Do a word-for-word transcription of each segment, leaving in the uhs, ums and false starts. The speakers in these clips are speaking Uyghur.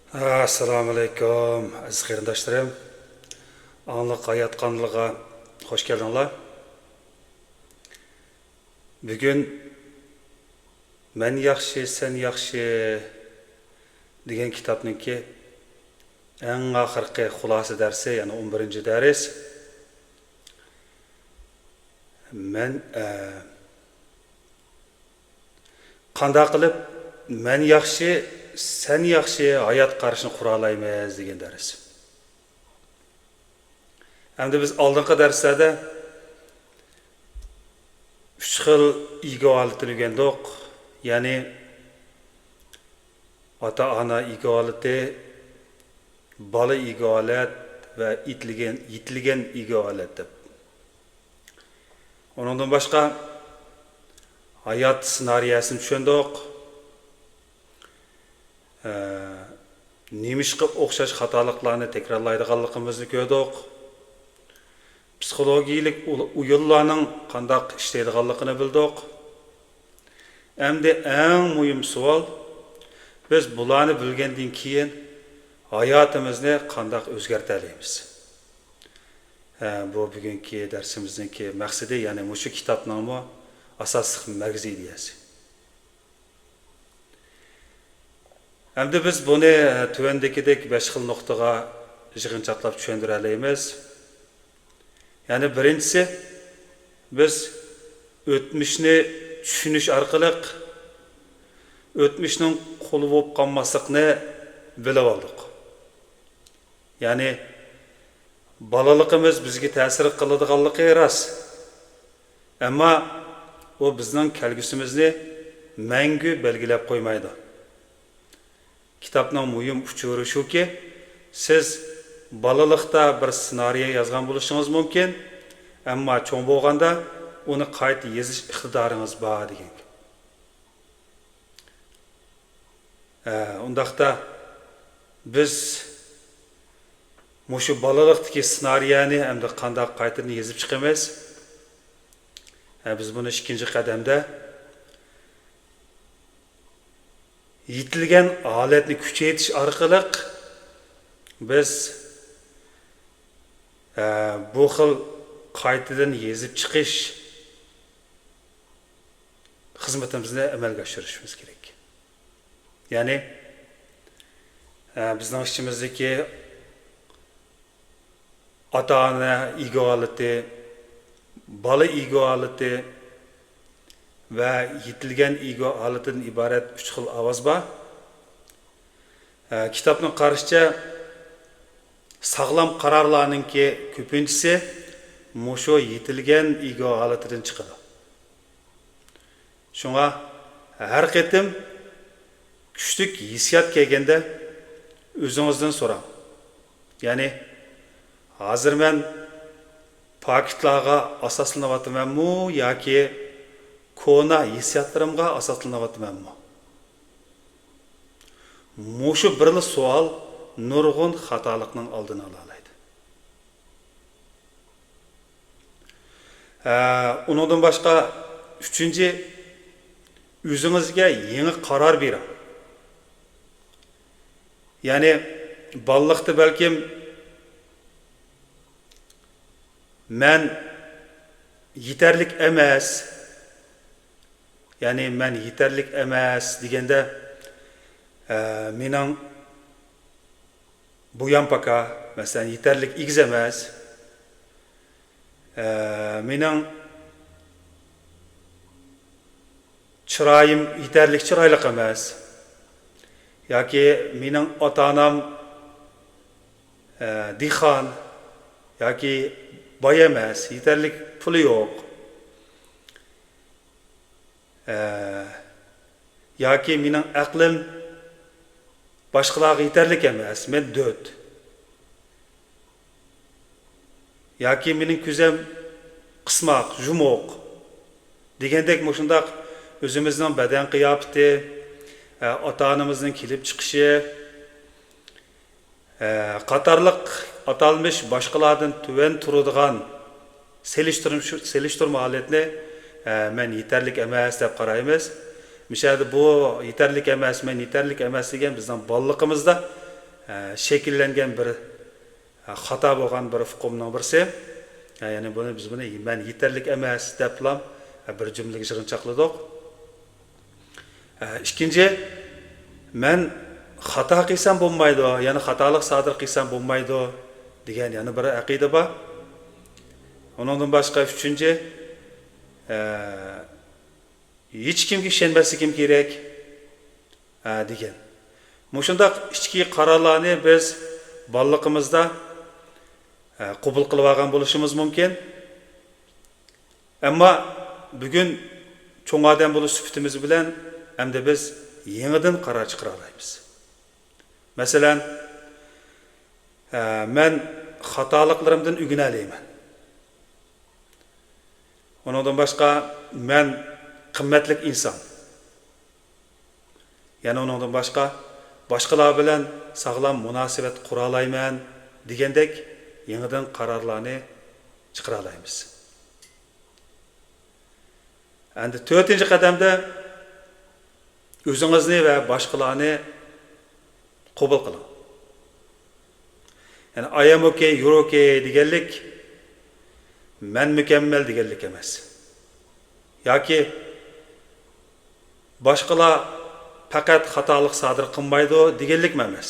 ئەسسالامۇئەلەيكۇم، ئەزىز قېرىنداشلىرىم. ئاڭلىق ھايات قانىلىغا خوش كەلدىڭلار. بۈگۈن مەن ياخشى، سەن ياخشى دېگەن كىتابنىڭكى ئەڭ ئاخىرقى خۇلاسە دەرسى، يەنى ئون بىرىنچى دەرس. مەن، ئە، قانداق قىلىپ مەن ياخشى، سەن ياخشى ھايات قارىشىنى قۇرالايمىز دېگەن دەرس. ئەمدى بىز ئالدىنقى دەرسلەردە ئۈچ خىل ئىگو ھالىتىنى ئۆگەندۇق. يەنى ئاتا-ئانا ئىگو ھالىتى، بالا ئىگو ھالەت ۋە يېتىلگەن، يېتىلگەن ئىگو ھالەت دەپ. ئۇنىڭدىن باشقا ھايات سېنارىيەسىنى چۈشەندۇق. ئە، نېمىشقا ئوخشاش خاتالىقلارنى تەكرارلايدىغانلىقىمىزنى كۆردۇق. پسىخولوگىيىلىك ئۇل-، ئويۇنلارنىڭ قانداق ئىشلەيدىغانلىقىنى بىلدۇق. ئەمدى ئەڭ مۇھىم سوئال، بىز بۇلارنى بىلگەندىن كېيىن ھاياتىمىزنى قانداق ئۆزگەرتەلەيمىز؟ ھە، بۇ بۈگۈنكى دەرسىمىزنىڭكى مەقسىتى، يەنى مۇشۇ كىتابنىڭمۇ ئاساسلىق مەركىزىي ئىدىيەسى. ئەمدى بىز بۇنى تۆۋەندىكىدەك بەش خىل نۇقتىغا يىغىنچاقلاپ چۈشەندۈرەلەيمىز. يەنى بىرىنچىسى، بىز ئۆتمۈشنى چۈشىنىش ئارقىلىق ئۆتمۈشنىڭ قۇلى بولۇپ قالماسلىقنى بىلىۋالدۇق. يەنى بالىلىقىمىز بىزگە تەسىر قىلىدىغانلىقى راست. ئەمما ئۇ بىزنىڭ كەلگۈسىمىزنى مەڭگۈ بەلگىلەپ قويمايدۇ. كىتابنىڭ مۇھىم ئۇچۇرى شۇكى، سىز بالىلىقتا بىر سېنارىيە يازغان بولۇشىڭىز مۇمكىن، ئەمما چوڭ بولغاندا ئۇنى قايتا يېزىش ئىقتىدارىڭىز بار دېگەن گەپ. ئە، ئۇنداقتا بىز مۇشۇ بالىلىقتىكى سېنارىيەنى ئەمدى قانداق قايتىدىن يېزىپ چىقىمىز؟ ئە، بىز بۇنى ئىككىنچى قەدەمدە يېتىلگەن ھالەتنى كۈچەيتىش ئارقىلىق بىز، ئە، بۇ خىل قايتىدىن يېزىپ چىقىش خىزمىتىمىزنى ئەمەلگە ئاشۇرۇشىمىز كېرەك. يەنى، ئە، بىزنىڭ ئىچىمىزدىكى ئاتا-ئانا ئىگو ھالىتى، بالا ئىگو ھالىتى ۋە يېتىلگەن ئىگو ھالىتىدىن ئىبارەت ئۈچ خىل ئاۋاز بار. ئە، كىتابنىڭ قارىشىچە، ساغلام قارارلارنىڭكى كۆپىنچىسى مۇشۇ يېتىلگەن ئىگو ھالىتىدىن چىقىدۇ. شۇڭا ھەر قېتىم كۈچلۈك ھېسسىيات كەلگەندە ئۆزىڭىزدىن سوراڭ. يەنى، ھازىر مەن پاكىتلارغا ئاساسلىنىۋاتىمەنمۇ ياكى كونا ھېسسىياتلىرىمغا ئاساسلىنىۋاتىمەنمۇ؟ مۇشۇ بىرلا سوئال نۇرغۇن خاتالىقنىڭ ئالدىنى ئالالايدۇ. ئە، ئۇنىڭدىن باشقا، ئۈچىنچى، ئۆزىڭىزگە يېڭى قارار بېرىڭ. يەنى، بالىلىقتا بەلكىم مەن يېتەرلىك ئەمەس، يەنى مەن يېتەرلىك ئەمەس دېگەندە، ئە، مېنىڭ بويام پاكا، مەسىلەن، يېتەرلىك ئېگىز ئەمەس. ئە، مېنىڭ چىرايىم يېتەرلىك چىرايلىق ئەمەس. ياكى مېنىڭ ئاتا-ئانام، ئە، دېھقان ياكى باي ئەمەس، يېتەرلىك پۇلى يوق. ئە، ياكى مېنىڭ ئەقلىم باشقىلارغا يېتەرلىك ئەمەس، مەن دۆت. ياكى مېنىڭ كۆزەم قىسماق، يۇمۇق دېگەندەك مۇشۇنداق ئۆزىمىزنىڭ بەدەن قىياپىتى، ئە، ئاتا-ئانىمىزنىڭ كېلىپ چىقىشى، ئە، قاتارلىق ئاتالمىش باشقىلاردىن تۆۋەن تۇرىدىغان سېلىشتۇرما، سېلىشتۇرما ھالەتنى، ئە، مەن يېتەرلىك ئەمەس دەپ قارايمىز. مىشەدە بۇ يېتەرلىك ئەمەس، مەن يېتەرلىك ئەمەس دېگەن بىزنىڭ بالىلىقىمىزدا شەكىللەنگەن بىر خاتا بولغان بىر ئۇقۇمنىڭ بىرسى. يەنى بۇنى بىز بۇنى مەن يېتەرلىك ئەمەس دەپلا بىر جۈملىگە يىغىنچاقلىدۇق. ئىككىنچى، مەن خاتا قىلسام بولمايدۇ، يەنى خاتالىق سادىر قىلسام بولمايدۇ دېگەن يەنە بىر ئەقىدە بار. ئۇنىڭدىن باشقا ئۈچىنچى، ھېچكىمگە ئىشەنمەسلىكىم كېرەك، ھە، دېگەن. مۇشۇنداق ئىچكى قارارلارنى بىز بالىلىقىمىزدا، ھە، قوبۇل قىلىۋالغان بولۇشىمىز مۇمكىن. ئەمما بۈگۈن چوڭ ئادەم بولۇش سۈپىتىمىز بىلەن ئەمدى بىز يېڭىدىن قارار چىقىرالايمىز. مەسىلەن، ھە، مەن خاتالىقلىرىمدىن ئۆگىنەلەيمەن. ئۇنىڭدىن باشقا، مەن قىممەتلىك ئىنسان. يەنە ئۇنىڭدىن باشقا، باشقىلار بىلەن ساغلام مۇناسىۋەت قۇرالايمەن دېگەندەك يېڭىدىن قارارلارنى چىقىرالايمىز. ئەمدى تۆتىنچى قەدەمدە ئۆزىڭىزنى ۋە باشقىلارنى قوبۇل قىلىڭ. يەنى «I am okay, you're okay» دېگەنلىك «مەن مۇكەممەل» دېگەنلىك ئەمەس. ياكى «باشقىلار پەقەت خاتالىق سادىر قىلمايدۇ» دېگەنلىكمۇ ئەمەس.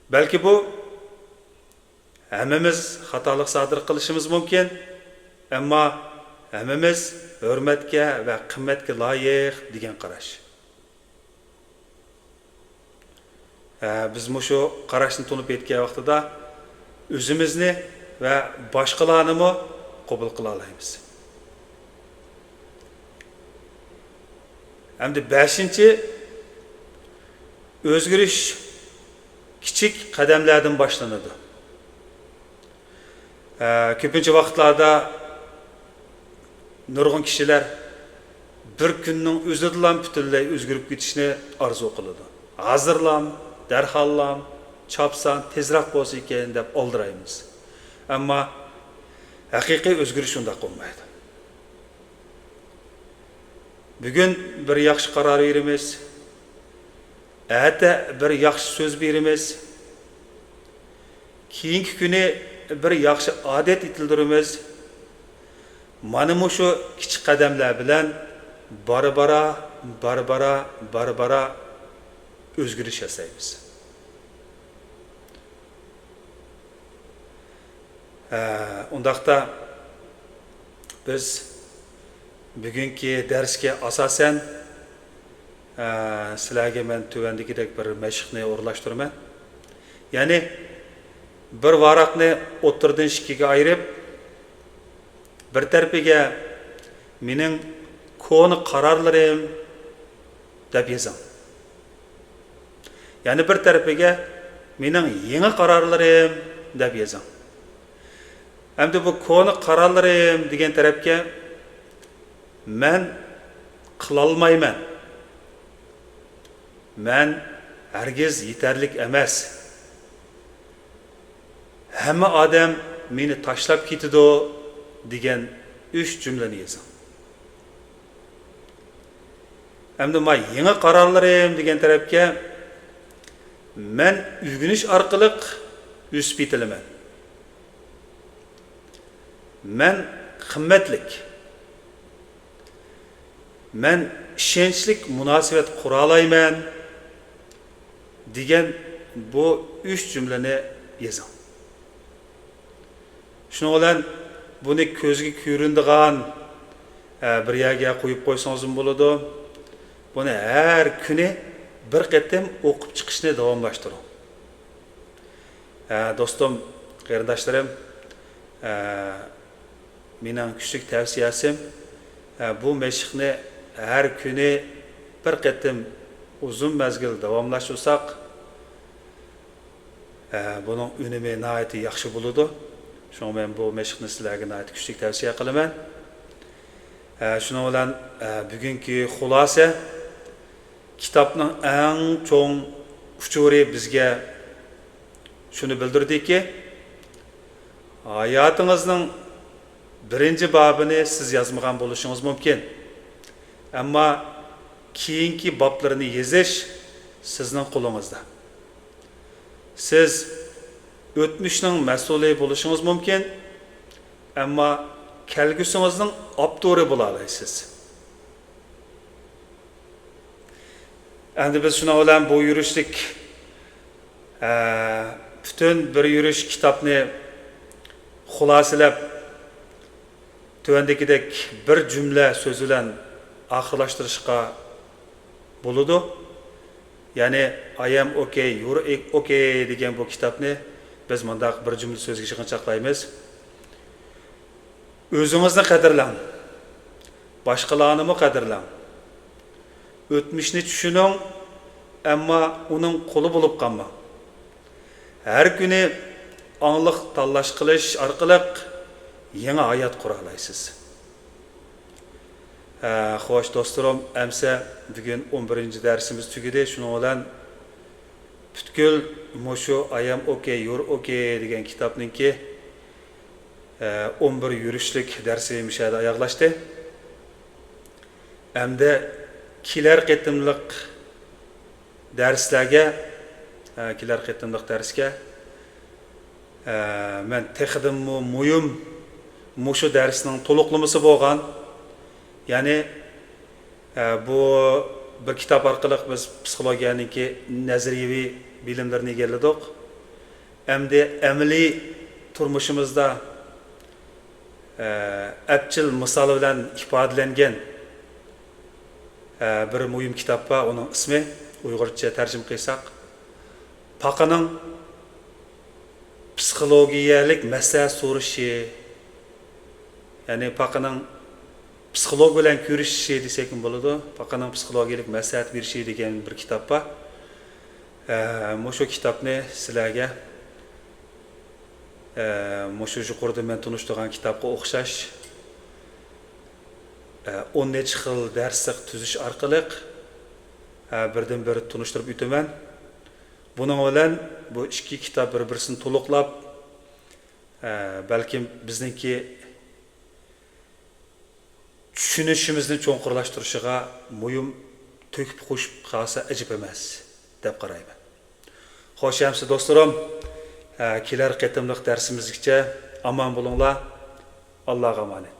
بەلكى بۇ «ھەممىمىز خاتالىق سادىر قىلىشىمىز مۇمكىن، ئەمما ھەممىمىز ھۆرمەتكە ۋە قىممەتكە لايىق» دېگەن قاراش. ھە، بىز مۇشۇ قاراشنى تونۇپ يەتكەن ۋاقتىدا ئۆزىمىزنى ۋە باشقىلارنىمۇ قوبۇل قىلالايمىز. ئەمدى بەشىنچى، ئۆزگىرىش كىچىك قەدەملەردىن باشلىنىدۇ. ئە، كۆپىنچە ۋاقىتلاردا نۇرغۇن كىشىلەر بىر كۈننىڭ ئۆزىدىلا پۈتۈنلەي ئۆزگىرىپ كېتىشنى ئارزۇ قىلىدۇ. ھازىرلام، دەرھاللام، چاپسان، تېزراق بولسا ئىكەن دەپ ئالدىرايمىز. ئەمما ھەقىقىي ئۆزگىرىش ئۇنداق بولمايدۇ. بۈگۈن بىر ياخشى قارار بېرىمىز، ئەتە بىر ياخشى سۆز بېرىمىز، كېيىنكى كۈنى بىر ياخشى ئادەت يېتىلدۈرىمىز. مانا مۇشۇ كىچىك قەدەملەر بىلەن بارا-بارا، بارا-بارا، بارا-بارا ئۆزگىرىش ياسايمىز. ھە، ئۇنداقتا بىز بۈگۈنكى دەرسكە ئاساسەن، ھە، سىلەرگە مەن تۆۋەندىكىدەك بىر مەشىقنى ئورۇنلاشتۇرىمەن. يەنى بىر ۋاراقنى ئوتتۇرىدىن ئىككىگە ئايرىپ، بىر تەرىپىگە «مېنىڭ كونا قارارلىرىم» دەپ يېزىڭ. يەنە بىر تەرىپىگە «مېنىڭ يېڭى قارارلىرىم» دەپ يېزىڭ. ئەمدى بۇ «كونا قارارلىرىم» دېگەن تەرەپكە «مەن قىلالمايمەن، مەن ھەرگىز يېتەرلىك ئەمەس، ھەممە ئادەم مېنى تاشلاپ كېتىدۇ» دېگەن ئۈچ جۈملىنى يېزىڭ. ئەمدى ما «يېڭى قارارلىرىم» دېگەن تەرەپكە «مەن ئۆگىنىش ئارقىلىق ئۆسۈپ يېتىلىمەن، مەن قىممەتلىك، مەن ئىشەنچلىك مۇناسىۋەت قۇرالايمەن» دېگەن بۇ ئۈچ جۈملىنى يېزىڭ. شۇنىڭ بىلەن بۇنى كۆزگە كۆرۈنىدىغان، ئە، بىر يەرگە قويۇپ قويسىڭىزمۇ بولىدۇ. بۇنى ھەر كۈنى بىر قېتىم ئوقۇپ چىقىشنى داۋاملاشتۇرۇڭ. ئە، دوستۇم، قېرىنداشلىرىم، ئە، مېنىڭ كۈچلۈك تەۋسىيەسىم، ئە، بۇ مەشىقنى ھەر كۈنى بىر قېتىم ئۇزۇن مەزگىل داۋاملاشتۇرساق، ئە، بۇنىڭ ئۈنۈمى ناھايىتى ياخشى بولىدۇ. شۇڭا مەن بۇ مەشىقنى سىلەرگە ناھايىتى كۈچلۈك تەۋسىيە قىلىمەن. ئە، شۇنىڭ بىلەن، ئە، بۈگۈنكى خۇلاسە، كىتابنىڭ ئەڭ چوڭ ئۇچۇرى بىزگە شۇنى بىلدۈردىكى، ھاياتىڭىزنىڭ بىرىنچى بابىنى سىز يازمىغان بولۇشىڭىز مۇمكىن. ئەمما كېيىنكى بابلىرىنى يېزىش سىزنىڭ قولىڭىزدا. سىز ئۆتمۈشنىڭ مەسئۇلى بولۇشىڭىز مۇمكىن، ئەمما كەلگۈسىڭىزنىڭ ئاپتورى بولالايسىز. ئەمدى بىز شۇنىڭ بىلەن بۇ يۈرۈشلۈك، ئە، پۈتۈن بىر يۈرۈش كىتابنى خۇلاسىلەپ، تۆۋەندىكىدەك بىر جۈملە سۆز بىلەن ئاخىرلاشتۇرۇشقا بولىدۇ. يەنى، «I am okay, you're okay» دېگەن بۇ كىتابنى بىز مۇنداق بىر جۈملە سۆزگە يىغىنچاقلايمىز. ئۆزىڭىزنى قەدىرلەڭ، باشقىلارنىمۇ قەدىرلەڭ. ئۆتمۈشنى چۈشىنىڭ، ئەمما ئۇنىڭ قۇلى بولۇپ قالماڭ. ھەر كۈنى ئاڭلىق تاللاش قىلىش ئارقىلىق يېڭى ھايات قۇرالايسىز. ھە، خوش دوستلىرىم، ئەمسە بۈگۈن ئون بىرىنچى دەرسىمىز تۈگىدى. شۇنىڭ بىلەن پۈتكۈل مۇشۇ «I am okay, you're okay» دېگەن كىتابنىڭكى، ھە، ئون بىر يۈرۈشلۈك دەرسى مۇشۇ يەردە ئاياغلاشتى. ئەمدى كېلەر قېتىملىق دەرسلەرگە، ئە، كېلەر قېتىملىق دەرسكە، ئە، مەن تېخىدىنمۇ مۇھىم مۇشۇ دەرسنىڭ تولۇقلىمىسى بولغان، يەنى، ئە، بۇ بىر كىتاب ئارقىلىق بىز پسىخولوگىيەنىڭكى نەزەرىيەۋى بىلىملىرىنى ئىگىلىدۇق. ئەمدى ئەمەلىي تۇرمۇشىمىزدا، ئە، ئەپچىل مىسال بىلەن ئىپادىلەنگەن، ئە، بىر مۇھىم كىتاب بار، ئۇنىڭ ئىسمى ئۇيغۇرچە تەرجىمە قىلساق، پاقىنىڭ پسىخولوگىيەلىك مەسلىھەت سورىشى، يەنى پاقىنىڭ پسىخولوگ بىلەن كۆرۈشۈشى دېسەكمۇ بولىدۇ، پاقىنىڭ پسىخولوگىيەلىك مەسلىھەت بېرىشى دېگەن بىر كىتاب بار. ئە، مۇشۇ كىتابنى سىلەرگە، ئە، مۇشۇ يۇقىرىدا مەن تونۇشتۇرغان كىتابقا ئوخشاش، ئە، ئون نەچچە خىل دەرسلىك تۈزۈش ئارقىلىق، ئە، بىردىنبىر تونۇشتۇرۇپ ئۆتىمەن. بۇنىڭ بىلەن بۇ ئىككى كىتاب بىر-بىرسىنى تولۇقلاپ، ئە، بەلكىم بىزنىڭكى چۈشىنىشىمىزنى چوڭقۇرلاشتۇرۇشىغا مۇھىم تۆھپە قوشۇپ قالسا ئەجەب ئەمەس، دەپ قارايمەن. خوش، ئەمسە دوستلىرىم، ئە، كېلەر قېتىملىق دەرسىمىزگىچە ئامان بولۇڭلار. ئاللاغا ئامانەت.